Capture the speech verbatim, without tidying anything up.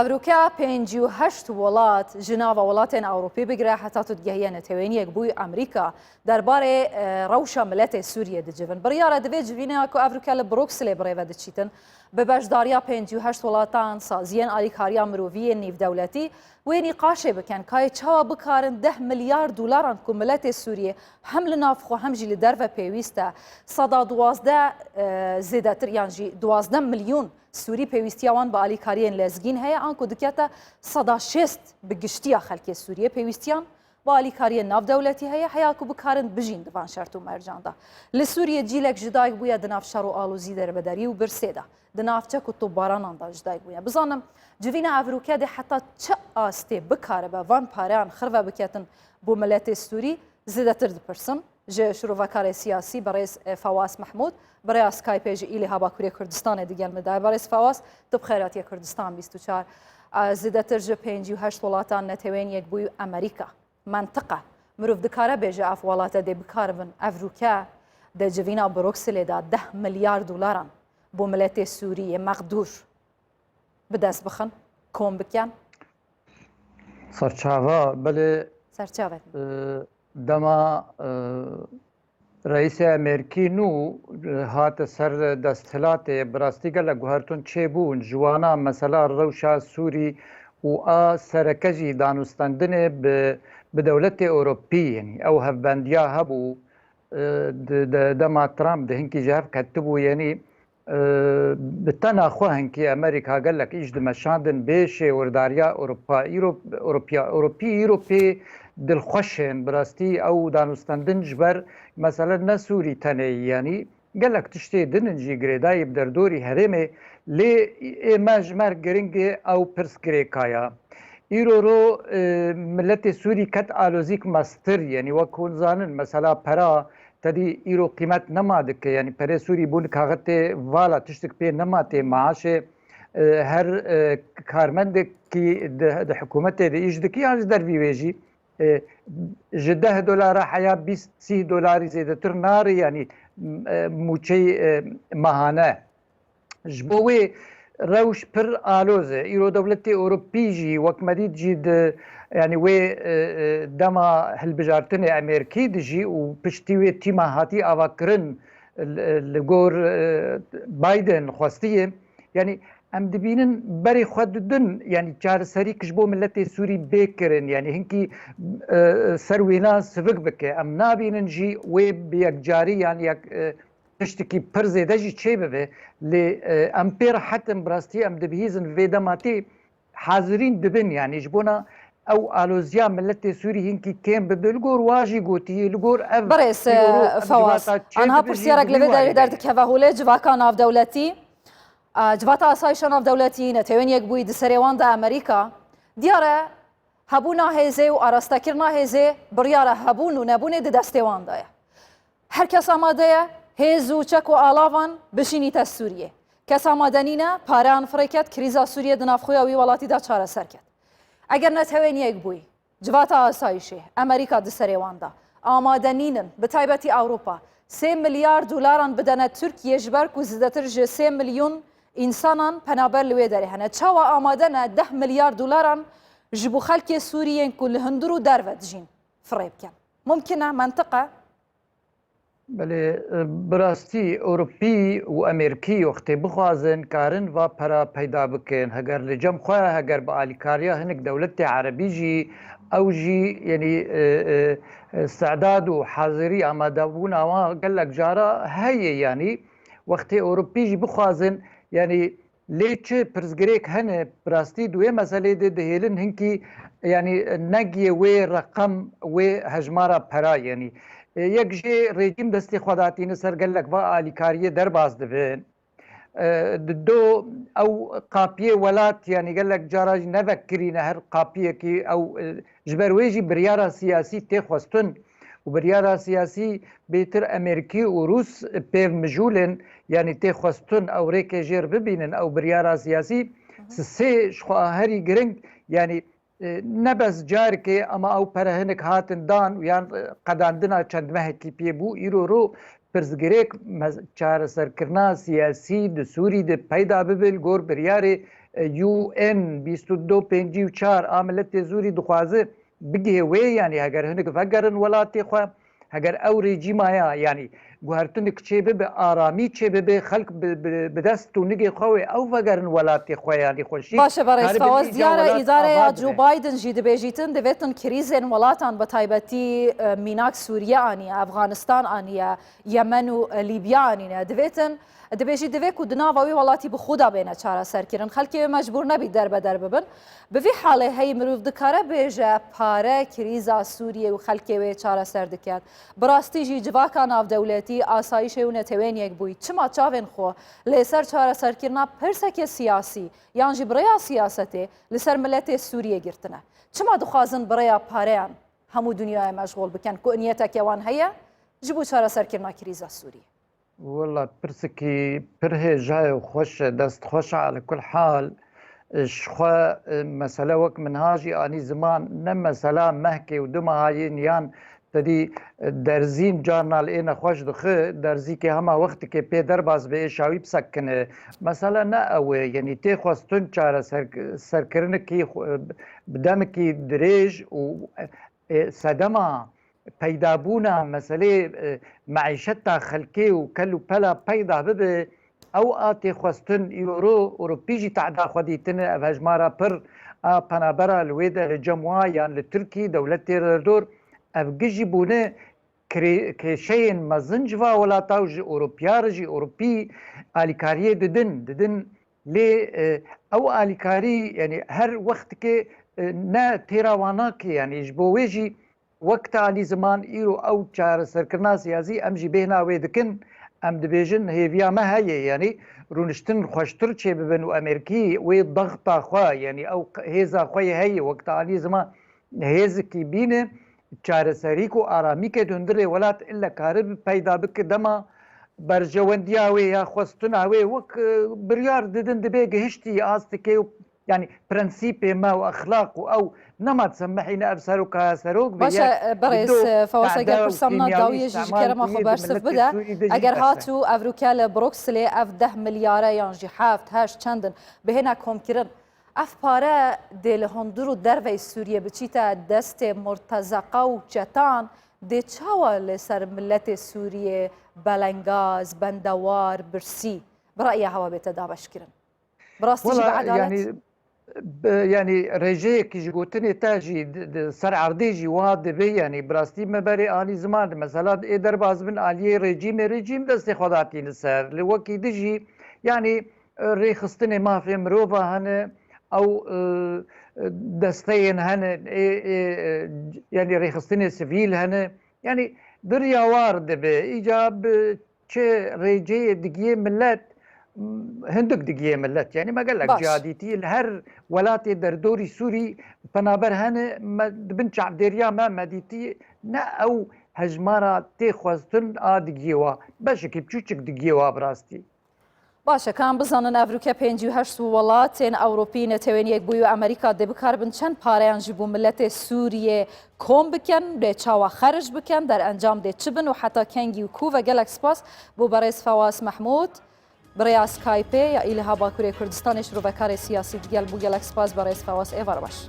Evroke pêncî û heşt welat, ji nava welatên Ewropî bigire heta tu digehiye Netewên Yekbûyî Amerîka, derbarê, e, rewşa miletê Sûriyê dicivin. Biryar e divê civîna ku evroke li Brukselê birêve diçîtin, bi beşdariya pêncî û heşt welatan, saziyên alîkariya mirovî yên nîvdewletî wê nîqaşê bikin, kayê çawa bikarin deh milyar dolaran ku miletê Sûriyê hem li nav xwe hem jî li derve pêwîst e, seda duwazdeh, e, zêdetir yan jî duwazdeh milyon Sûrî pêwîstiya wan bi alîkariyên lezgîn heye, anku dikete seda şêst bi giştiya xelkê Sûriyê pêwîstiyan bi alîkariyên navdewletî heye, heya ku bikarin bijîn di van şert û mercan de. Li Sûriyê cîlek ji dayik bûye di nav şer û alozî derbederî û birsê de, di nav çek û topbaranan de ji dayik bûye. Bizanim civîna evroke dê heta çi astê bikaribe van pareyan xirve biketin bo miletê Sûrî, zêdetir dipirsim. Ji şirovekarê siyasî berêz, e, Fawaz Mehmûd, bi rêya Skypeê ji Îlîha Bakurê Kurdistanê digel min de. Berêz Fawaz, tu bi xêr hatiye Kurdistan bîst û çar. E, zêdetir ji pêncî û heşt welatan Netewên Yekbûyî û Amerîka. Mentiqe. Mirov dikare bêje ev welate dê bikaribin evroke de civîna Brukselê de deh milyar dolaran bo miletê Sûriyê mexdûr bi dest bixin, kom bikin? Serçava, belê, Serçavê. e, dema, e, reîsê Amerîkî nû, e, hate ser desthilatê, bi rastî gelek guhertin çêbûn. Ji wana mesela rewşa Sûrî û a sereke jî danûstendinê bi, bi dewletê Ewropî, yanî ew hevbendiya hebû, e, di, di dema Trump di hinkî ji hev ketibû, yanî, e, bi tena xwe hinkî Amerîka gelek îş dimeşandin bê şêwirdariya Ewropa. Îro, Ewropiya, Ewropî îro pê dilxweş in. Bi rastî ew danûstendin ji ber mesele ne Sûrî tenê, yanî gelek tiştê din in jî girêdayî bi derdorî herêmê, lê ê me ji me re giring e ew pirsgirêka ya. Îro ro, e, miletê Sûrî ket alozîk mestir, yanî wek hûn zanin, mesela pera tedî îro qîmet nema dike, yanî perê Sûrî bûn kaxetê vala tiştik pê nema tê maaşê, e, her, e, karmendekî di, di hikûmetê de îş dikî yan ji dervî wê jî, e, ji deh dolara heya bîst sî dolarî zêdetir nari, yanî, e, mûçeyî, e, mehane. Ji bo wê rewş pir aloz e. Îro dewletê Ewropî jî wek me dît jî di, yanî wê, e, e, dema hilbijartinê Amerîkî de jî û piştî wê tîma hatî avakirin li, li gor, e, Biden xwestiye. Yanî em dibînin berê xwe didin, yanî çareserî ji bo miletê Sûrî bê kirin. Yanî hinkî, e, ser wêna sivik bike. Em nabînin jî wê bi yekcarî yan yek, e, tiştekî pir zêde jî çêbibe, lê, e, em pê rehet in, bi rastî em dibihîzin vê dema tê hazirîn dibin, yanî ji bona ew aloziya miletê Sûrî hinkî kêm bibe. Li gor wa jî gotiyê, li gor ev Berêz, îro ro e, ev Fawaz, civata çê anha dibe jî pirsiyarek li vê derê derdikeve holê, civaka navdewletî, e, civata asayişa navdewletî, Netewên Yekbûyî di serê wan de Amerîka, diyar e, hebûna hêzê û arastekirina hêzê biryara hebûn û nebûnê di destê wan de ye. Her kes amade ye hêz û çek û alavan bişînîte Sûriyê. Kes amade nîne pareyan firêket, krîza Sûriyê di navxweya wî welatî de çareser ket. Eger Netewên Yekbûyî, Civata Asayişê, Amerîka di serê wan de amade nînin, bi taybetî Ewropa, sê milyar dolaran bidene Tirkiyê ji ber ku zêdetir ji sê milyon însanan penaber li wê derê hene. Çawa amade ne deh milyar dolaran ji bo xelkê Sûrî yên ku li hundir û derve dijîn firê bikin? Mumkin e, mentiq e? Belê, e, bi rastî Ewropî û Amerîkî wextê bixwazin, karin va pera peyda bikin. Heger li cem xwe, heger bi alîkariya hinek dewletê erebî jî, ew jî, yanî, e, e, e, sedad û hazirî amadebûna wan gelek cara heye, yanî wextê Ewropî jî bixwazin, yanî Lê çi pirsgirêk hene, bi rastî di wê meselê de dihêlin hinkî, yanî negiyê wê reqem, wê hejmara pera, yanî, e, yek jê rejîm destê xwe datîne ser gelek va alîkariyê derbas dibin. E, di do ew qapiyê welat, yanî gelek cara jî nevekirîne her qapiyekî ew, e, ji ber wê jî biryara siyasî tê xwestin. Û biryara siyasî bêtir Amerîkî û Rûs pêv mijûl in, yanî tê xwestin ew rêkê jêr bibînin, ew biryara siyasî. Hı hı. Sisê ji xwe a herî giring, yanî, e, ne bes carekê, ama ew pere hinek hatin dan û yan, e, qedandina çend mehekî pê bû, îro ro pirsgirêk mez-, çareserkirina siyasî di Sûrî de peyda bibe li gor biryarê e, U N bîst û du pêncî û çar a miletê Sûrî dixwaze bigihê wê, yanî heger hinek vegerin welatê xwe, heger ew rejîma ya, yanî guhertinik çêbibe, aramî çêbibe, xelk bi, bi, bi dest û nigê xwe wê ew vegerin welatê xwe, yanî xweşî Baş e, berêz karibin Fawaz, îca diyar e, welat îdareya ava Joe dibe. Biden jî dibêjîtin, divêtin krîzên welatan, bi taybetî, e, mînak Sûriye aniye, Efxanistan aniye, Yemen û, e, Lîbya anîne. Divêtin, dibêjî divê ku di nava wî welatî bi xwe de bêne çareserkirin. Xelkê wê mecbûr nebî derbeder bibin. Bi vî halê heyî mirov dikare bêje pare krîza Sûriyê û xelkê wê çareser diket. Bi rastî jî civaka navdewletî, asayişê û Netewên Yekbûyî çima çavên xwe lê ser çareserkirina pirsekê siyasî yan jî bi rêya siyasetê li ser miletê Sûriyê girtine? Çima dixwazin bi rêya pareyan hemû dinyayê meşxûl bikin ku niyetekê wan heye ji bo çareserkirina krîza Sûriyê? Wela pirsekî pir hêja ye û xweş e, dest xweş e. Li kul hal, e, ji xwe, e, mesele wek min ha jî anî ziman, ne mesela mehkê û du mehayên yan tedî, e, derzîn carna li ê nexweş dixi, derzîkê hema wextikê pê derbas be êşa wî bisekine. Mesele ne ew e, yanî tê xwestin çare ser, serkirinekî xwe, bi demekî dirêj û, e, sedema peydabûna meselê, e, meîşeta xelkê û kel û pela peyda bibe, ew a tê xwestin îro Ewropî jî tehda xwe dîtine, ev hejmara pir a penabera li wê de li cem wa yan li Tirkî, dewletê derdor, ev gijî bûne kirê-, kêşeyên mezin ji va welata û ji Ewropiya re jî Ewropî alîkariyê didin, didin lê, e, ew alîkarî, yanî her wextikê, e, ne têra wan nake, yanî ji bo wê jî wek te anî ziman, îro ew çareserkirina siyasî em jî bêhna wê dikin. Em dibêjin hêviya me heye, yanî rûniştin xweştir çêbibin û Amerîkî wê daxta xwe, yanî ew hêza xwe yê heye, wek te anî ziman hêzikî bîne, çareserîk û aramîkê di hundirê welat ille karibe peyda bike. Dema berjewendiya wê ya xwestina wê wek, e, biryar didin, dibê gihiştî astikê û Yanî prensîpê me û exlaq û ew nema disemihîne ev serokaya serok be. Baş e, yek, berêz, bi du, e, Fewaz, eger pirsa min a dawiyê jî ji kerema xwe bersiv bide, eger hat û ev rûke li Brukselê ev deh milyare yan jî heft, heşt çend in bihêne komkirin, ev pare dê li hundir û derveyî Sûriyê biçîte destê murtezeqa û çetan, dê çawa li ser miletê Sûriyê belengaz, bendewar, birsî, bi raya hewa bête dabeşkirin? Bi rastî jî bi Wela, edalet? Yanî, bi, yanî rêjeyekî ji gotinê te jî di, di ser erdê jî wiha dibe, yanî bi rastî me berê anî ziman, mesela ê derbas bin aliyê rejîmê, rejîm destê xwe datî li ser. Li wekî di jî, yanî, e, rêxistinê mafê mirova hene, ew, e, e, desteyên hene, ê, ê, e, yanî rêxistinê sivîl hene. Yanî biryawar dibe. Îca bi çi rêceyê digiyê millet, m, hindik digiyê millet. Yanî me gelek Baş. Ciha dîtî li her welatê derdorî Sûrî penaber hene, me, di bin çavdêriya me, me dîtî ne ew hejmara tê xwestin a digiyê wa. Beşekî piçûçik digiyê wa bi rastî. Baş e, ka em bizanin ev rûke pêncî û heşt welatên Ewropî, Netewên Yekbûyî û Amerîka dê bikaribin çend pareyan jî bo miletê Sûriyê kom bikin, dê çawa xerc bikin, derencam dê çi bin û heta kengî û ku ve? Gelek spas bo berêz Fewaz Mehmûd, bi rêya Skypeê ya Îliha Bakurê Kurdistanê, şirovekarê siyasî digel bû. Gelek spas berêz Fewaz, êvar baş.